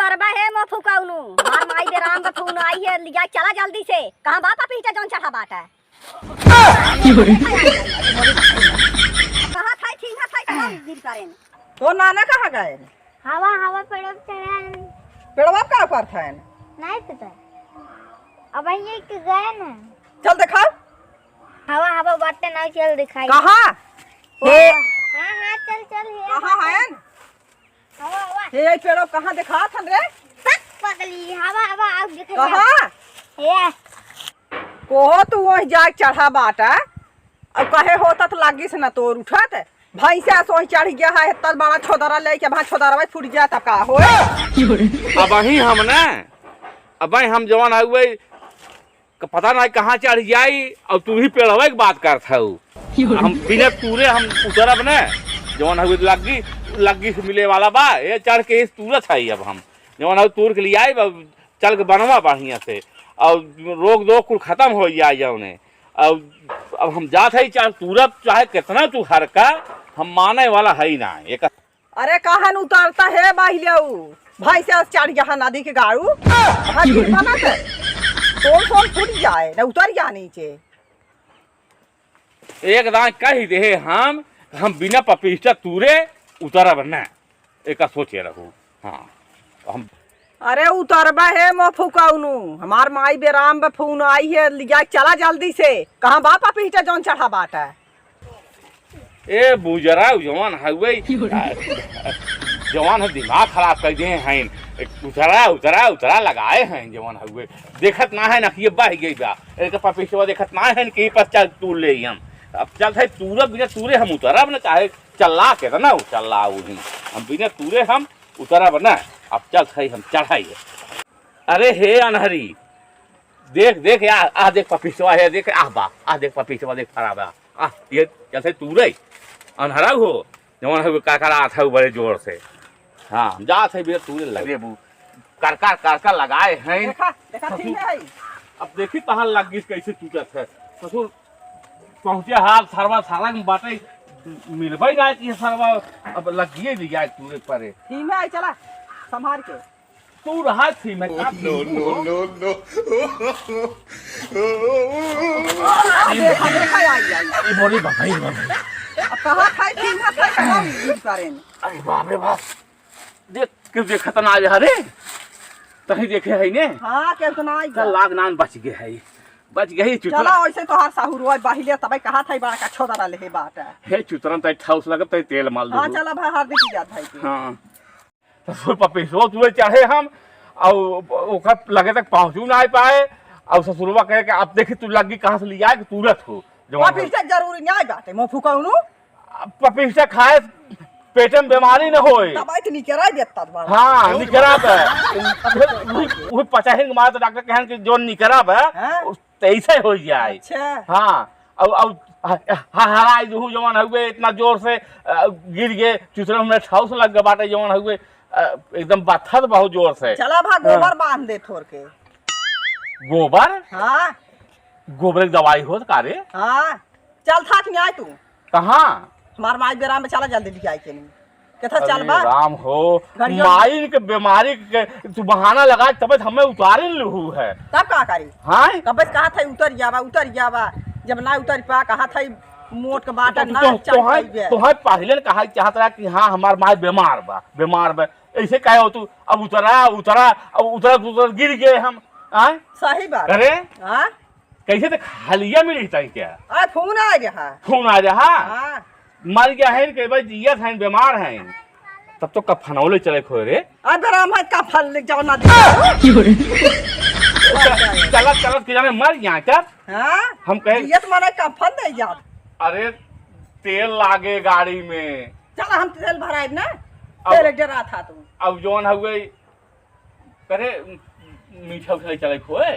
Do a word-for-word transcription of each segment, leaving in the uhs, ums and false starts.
करबा हे मोफू कौनू, हमार माई बेराम बा, फोन आई है, लिया चला जल्दी से। कहाँ बा पपीता जौन चढ़ा बाटा? कहाँ खाई थी, ना खाई, चला दिन करें। तो नाना कहाँ गए? हवा, हवा पेड़वा पे चढ़ा है। पेड़वा का ऊपर था? नहीं पता। अब ये के गए ना। चल दिखाओ। हवा, हवा बाटे ना, चल दिखाई। कहाँ? ओ, हे। हाँ, हाँ, चल, चल, हे। कहाँ है? हवा, हवा। हे, ये पेड़वा कहाँ दिखात हन रे? पक पगली, हवा, हवा, आउ दिखाई। कहाँ? हे। कोहो तू वहीं जाके चढ़ा बाटा, अब कहे होता तो लागिस न तोर उठत, भैंसा सोई चढ़ गया है, इतना बड़ा छोदरा लेके, वहाँ छोदरवा फूट जाता का होए? अबहीं हम न, अबहीं हम जवन हउवे, क-, पता नहीं कहाँ चढ़ जाई, और तू ही पेड़वे के बात करत हऊ। हम बिना तूरे हम उतरब न, जवन हउवे लग्गी, लग्गी से मिले वाला बा, ये चढ़ के इस तूरत है अब हम, जवन हउ तूर के लिए आई, अब चल के बनवा बढ़िया से, और रोग दोग कुल खतम होइ जाए जउने। और अब हम जात है, चाहे तूरब, चाहे कितना तू हरका, हम माने वाला है ही ना। एक अरे काहन उतरता है बाहिलेऊ, भैंसे से चढ़ गया नदी के गाड़ू, हाँ, गिर बनत है। कौन कौन फूट जाए, ना उतर जा नीचे। एक दाई कहि देहे हम, हम बिना पपीस्टा तूरे उतरब न, एका सोचे रहू। हाँ, हम अरे उतरबा हे मोफू कौनू, हमार माई बेराम बा, फोन आई है, लिया चला जल्दी से। कहाँ बा पपीस्टा जौन चढ़ा बाटा? ए बुजरा जवन हउवे, आ, जवन है दिमाग खराब कर दे हैं, उतरा, उतरा, उतरा लगाए हैं जवन हउवे, देखत ना है ना कि ये बह गई बा, एक पपीस्टवा देखत ना है कि पस चल तू ले हम, अब चल है तूरे बिना तूरे हम उतरब न, चाहे चल्ला के ना उ चल्ला उही, हम बिना तूरे हम उतरब न, अब चल है हम चढ़ाई। अरे हे अनहरी, देख, देख, आ, आ देख पपीसवा है, देख, आह बा, आ देख पपीसवा, देख फरा बा, आ, ये जैसे तूरे अनहरा हो, जवन है वो करकरात है बड़े जोर से। हाँ, हम जात है, बेर तूरे लगे बू, करकर, करकर लगाए हैं। देखा, देखा, ठीक है। अब देखी तहार लग गई कैसे टूटत है। ससुर पहुँचे हाल सरवा सारंग बाटे, मिलबे ना कि सरवा अब लगिए ली जाए तूरे परे। ठीक है, चला, संभाल के। तू रहा थी, मैं काट नो, नो, नो, नो। देखा, देखा, आई, आई। ये बोली बाबा, ये बाबा। अब कहाँ खाई थी, कहाँ खाई, कहाँ यूज करें? अरे बाप रे बाप। देख, क्यों देखत ना आया रे? तही देखे है ने? हाँ, क्यों तो ना आई चल, बा। लाग नान बच गए है। बच गए चुतरा। चला, वैसे तो हर साहू रोए बाहिले, तबे कहा था, बड़ा का छोदा ले बात है। हे चुतरन, तई ठाउस लगत, तई तेल माल हाँ, दू। चला भाई, हर दिन की जात है कि। हाँ। ससुर पपीसो तुरे चढ़े हम, और ओकर लगे तक पहुँचू ना पाए, और ससुरवा कहे कि अब देखी तू लग्गी कहाँ से लिया के तुरत हो, जवन पपीसा जरूरी नहीं बाटे, मोफू कौनू? पपीसा खाए पेट में बीमारी न होए। दवाई तो निकरा देता बा। हाँ, निकरा बा। उहे, उहे, उहे पचाहिन के मारे तो डॉक्टर कहन कि जो निकरा बा, हाँ? तैसे हो जाए। अच्छा। हाँ, अब, अब ह-, ह-, हराई जो जवन हुए इतना जोर से, अ, गिर गए, चुचरा में ठाउस लग गए बाटे जवन हुए, अ, एकदम बाथत बहुत जोर से। चला भा हाँ। गोबर बांध दे थोर के। गोबर? हाँ। गोबर एक दवाई होत का रे? हाँ। चल थाक में आए तू। कहाँ? हमार माई बेराम में चला जल्दी लिखाई के नहीं। केथा अरे चल बा? राम हो, घड़िया माई के बीमारी के तू बहाना लगा, तबे तो हमें उतारे लहू है। तब का करी? हाँ? तबे से कहा था उतर जावा, उतर जावा। जब ना उतर पा, कहा था मोट के बाटा तो, ना तो, चल तोहार, पाइबे। तोहार पहिले न कहा चाहत रहा कि हाँ, हमार माई बीमार बा, बीमार बा। ऐसे कहे हो तू, अब उतरा, उतरा, अब उतरा, उतरा गिर गए हम। हाँ? सही बात। अरे? हाँ? कैसे तो खालिया मिली ताई क्या? आ, फोन आ रहा। फोन आ रहा? हाँ। मर गया है, कई बार जियत है, बीमार है। तब तो कफनौले चले खोए रे। अबे राम है, कफन ले जाओ ना दे। चलत, चलत के जाने मर गया क्या? हाँ? हम कहे जियत माने कफन दे जाओ। अरे, तेल लागे गाड़ी में। चल, हम तेल भराइब ना। अब तेल एक डेरा था तू। अब जौन हुए, करे, मीठा उठा ले चले खोए।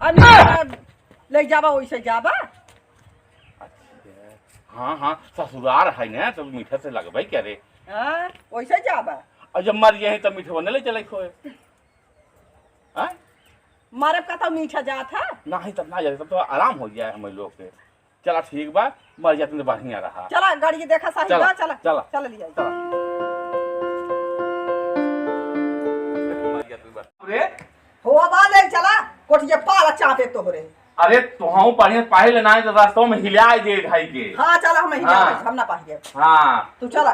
आ, मीठा ले जाबा, वैसे जाबा। अच्छा। हाँ, हाँ, ससुरार है ना, तो मीठा से लगबे करे। हाँ, वैसे जाबा। और जब मर गए हैं, तब मीठा बने ले चले खोए। हाँ? मरब का तो मीठा जात है। नहीं, तब ना जाए, तब तो आराम हो जाए हम लोग के। चला ठीक बा, मर जाते तो बढ़िया रहा। चला, गाड़ी देखा साहिबा, चला, चला, चला। चला लिया। चला। अबे तोहरे। अरे, तोहू पढ़िए, पढ़ ले, नाहीं तो रास्तों में हिलाए दे भाई के। हाँ, चला, हम हिला हाँ। हम ना पढ़िए। हाँ। तू चला।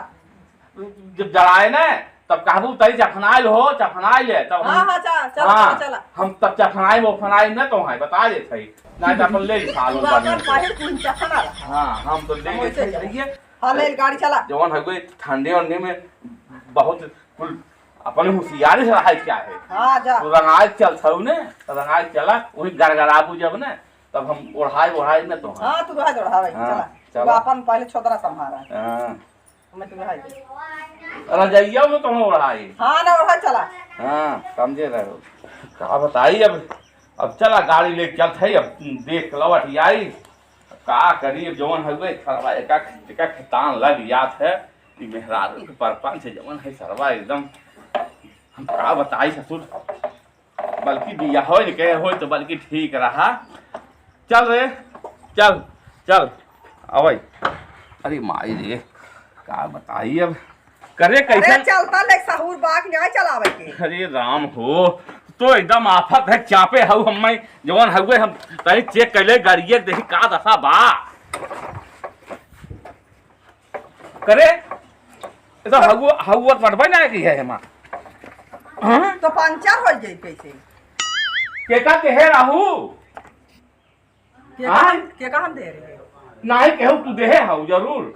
जब जराए ना, तब कहबू, "तई चफनाइल हो, चफनाइल है," तब हाँ, हम, हाँ, चला, चला, हाँ, चला, चला। हम तब चफनाइल, वफनाइल ना तो है, बता देत है। नाहीं तो अपन ले ली साल तू उल अपन बानी। पढ़े कुल चफना रहा। हाँ, हम तो ले हम लेत वैसे है, चला। भैया। हाँ, ले गाड़ी चला। जवन है कोई ठंडे वंडे में बहुत कुल अपने होशियारी से रहा क्या है? हाँ, जा। तो रंगाई चल थऊ ने, रंगाई चला, वही गड़गड़ाबू जब ने, तब हम ओढ़ाई ओढ़ाई में तो हैं। हाँ, तू रहा ओढ़ाई, हाँ, चला। चला। तू अपन पहले छोदरा संभाला। हाँ। मैं तू रहा। रजइया में तो हम ओढ़ाई। हाँ, ना ओढ़ा चला। हाँ, समझे रहो। का बताई अब, अब चला गाड़ी लेके चलत है, अब देख लवट आई। का करी, अब जवन हउए सरवा एका, एका खेतान लग जात है। ई मेहरारू के परपंच जवन है सरवा एकदम, हम का बताई ससुर, बल्कि बियाह होई न के होई तो बल्कि ठीक रहा। चल रे, चल, चल, आवै। अरे माई रे, का बताई अब, करे अरे कैसन? चलता ले सहूर बाग न्याय चलावे के। अरे राम हो, तो एकदम आफत है, चापे हऊ हम्मै, जवन हउए हम तनी चेक कर ले गाड़िए, देखी का दशा बा। करे, ये तो हगुआ, हगुआ पटबै ना की है हमा। हाँ? तो पंचर हो जाई कैसे? केका के है राहु? केका हाँ? हम, केका हम दे रहे हैं? नाहीं केहू तू देहे हऊ जरूर।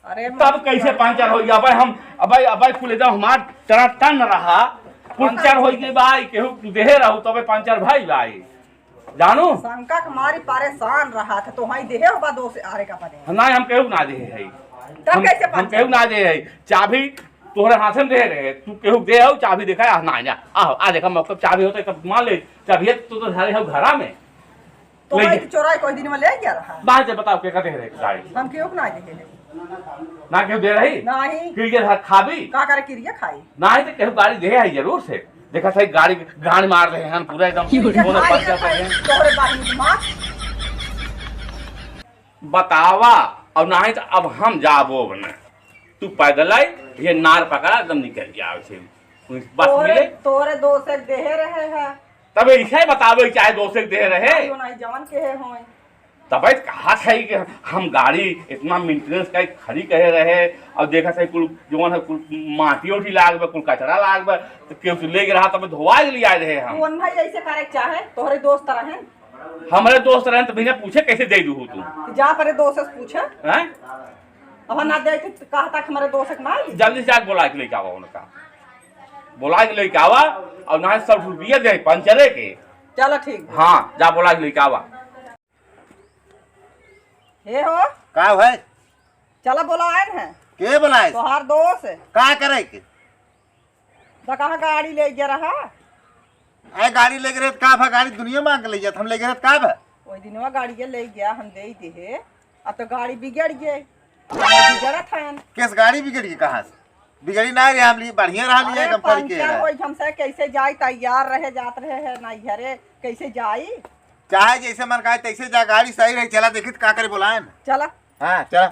अरे तब कैसे पंचर हो गया? अबे हम, अबे, अबे कुल एकदम हमार टनाटन रहा, पंचर हो गई भाई, केहू तू देहे रहू तबे पंचर भाई भाई। जानू? शंका के मारी परेशान रहा था, तो वहीं देहे होबा दो से आरे का पड़े। नाहीं, हम केहू ना देहे है। तब हम, कैसे हम पंचर? केहू ना देहे है। चाबी तोहरे हाथे में देहे रहे, तू केहू दे आओ, चाबी देखा, आ, ना, ना, आ, आ देखा, मौका चाबी होता है, तब मान ले, चाबी है, तू तो धरे हो घरा में। तो ले भाई जा। चोराई कोई दिन में ले गया रहा। बाहर से बताओ, के का देहे रहे गाड़ी? हम केहू के ना देहे रहे। ना केहू दे रही? नहीं। किरिया धर खाबी? का करे किरिया खाई? नाहीं तो केहू गाड़ी देहे है जरूर से। देखा सही गाड़ी गांड मार रहे हैं पूरा एकदम। किरिया दोनों खाई पंचर कर रहे हैं। तोहरे बाप की माँ। बतावा, और नाहीं तो अब हम जाबो न। तू पैदल आई, ये नार पकड़ा एकदम निकल जाओ से। बस तोरे, मिले। तोरे दोस्त देहे रहे हैं। तब ऐसे बतावे चाहे दोस्त देहे रहे। यो नाहीं जवन केहे होई। तबे त कहत है कि हम गाड़ी इतना मेंटेनेंस का खड़ी कहे रहे, और देखा सही कुल जवन है कुल माटी ओटी लाग बा, कुल कचरा लाग बा, तो केहू से लेके रहा तब धोवा के लिए आए रहे हम। तू ओन्हा ही ऐसे करे के चाहे, तोहरे दोस्त रहन। हमरे दोस्त रहन तो बिना पूछे कैसे दे दू तू? तो जा परे दोस्त से पूछे। हैं? अब ना दे तो कहता कि हमारे दोस्त के ना आई। जल्दी से जाके बोला के लेके आवा उनका, बोला के लेके आवा, और ना सब रुपये दे पंचरे के। चलो ठीक बा। हाँ, जा बोला के लेके आवा। हे हो। का भाई? चला बोलाएन है। के बोलाए? तोहार दोस्त। का करे के? तो कहाँ गाड़ी ले गया रहा? आए गाड़ी लेके रहे त का भा? गाड़ी दुनिया मांग के ले जात, हम लेके रहे त का भा? वही दिनवा गाड़ी के ले गया, हम दे देहे। अब तो गाड़ी बिगड़ गए, अब बिगड़त है। केस गाड़ी बिगड़ गई कहाँ से? बिगड़ी ना रहे, हम लिए बढ़िया रहा लिए अरे एकदम पढ़ के पंचर रहा। होई, हमसे कैसे जाई, तैयार रहे, जात रहे है नैहरे, कैसे जाई? चाहे जैसे मन कहे तैसे जा, गाड़ी सही रही, चला देखी त का करे बोलाए ना। चला। हाँ, चला,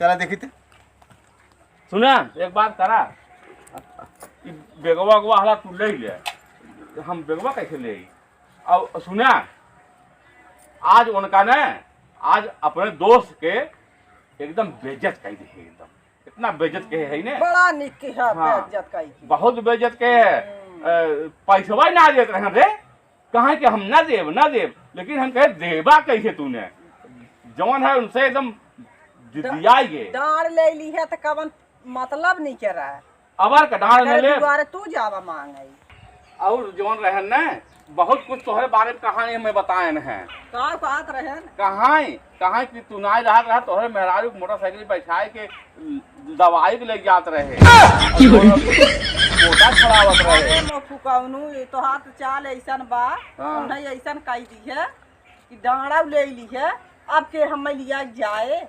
चला देखी त। सुना, एक बात करा, ई बेगवा उगवा हला तू ले ले, हम बेगवा कैसे ले आई? और सुना, आज उनका ने, आज अपने दोस्त के एकदम बेइज्जत कर दी है, एकदम इतना बेइज्जत के है ने। बड़ा निक के है, हाँ, बेइज्जत कई के। बहुत बेइज्जत के है। हम्म। अ, पैसवा ही ना देत रहे रे, कहा कि हम ना देब, ना देब, लेकिन हम कहे, "देबा कैसे तूने?" जवन है उनसे एकदम दि-, ड-, दियाई गे। डांड ले ली है तो कवन मतलब नहीं के रहा है। अबर का डांड न एकरे ले। दुआरे तू जावा मांगे। और जौन रहन न, बहुत कुछ तोहरे बारे में कहानी हमें बताएन है। का बात रहन? कहाँ, कहाँ कि तू नाई रहत रहा, तोहरे मेहरारू के मोटरसाइकिल बैठाए के दवाई के ले जात रहे। की बोले? और तोहरा गोटा छड़ावत रहे। अरे मोफू कौनू, ये तोहार तो चाल ऐसन बा, हाँ। उन्हें ऐसन कही दी है कि डांडा ले ली है, अब के हमें लिया जाए।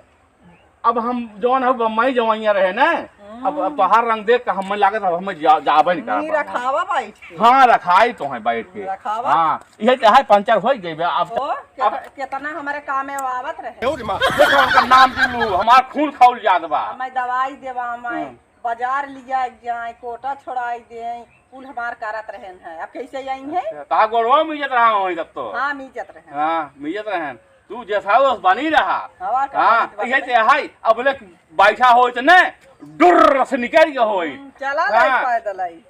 अब हम जौन है बम्बई जवैया रहे ना, हम्म। अब, अब तोहार रंग देख के हमें लागत अब हमें जा-, जाबे नहीं नी करबा। रखावा बैठ के। हाँ, रखाई तो है बैठ के। रखावा। हाँ, यही तो है, पंचर हो गई बे। अब, ओ, केत-, अब केतना हमारे काम में आवत रहे। देखो, उनका नाम के लू, हमार खून खौल जात बा। हमें दवाई देवा, हमें हम्म। बाजार लिया जाए, कोटा छोड़ाई दे, कुल हमार करत रहन है। अब कैसे आई है? अच्छा, ता गोड़वा मीजत रहा होई तब तो। हाँ, मीजत रहन। हाँ, मीजत रहन। तू जैसा हो, बस बनी रहा। हवा का हाँ, बनी तो ये बनी। ते हाई, अब ले बैठा होई तो ने, डुर्र से निकल गया होई। हम्म, चला लाई हाँ। पैदल आई।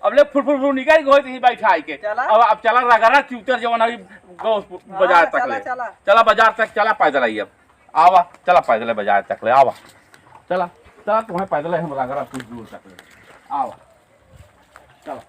अब ले फुर फुर फुर निकल गया होई तो ही बैठा आई के। चला। अब, अब चला रगड़ा चूतर जवन अभी गौस हाँ, बाजार तक चला, ले। चला। चला बाजार तक, चला पैदल आई अब। आवा, चला पैदल बाजार तक ले, आवा। चला, चला तुम्हें पैदल हम रगड़ा कुछ दूर तक ले। आवा। चला।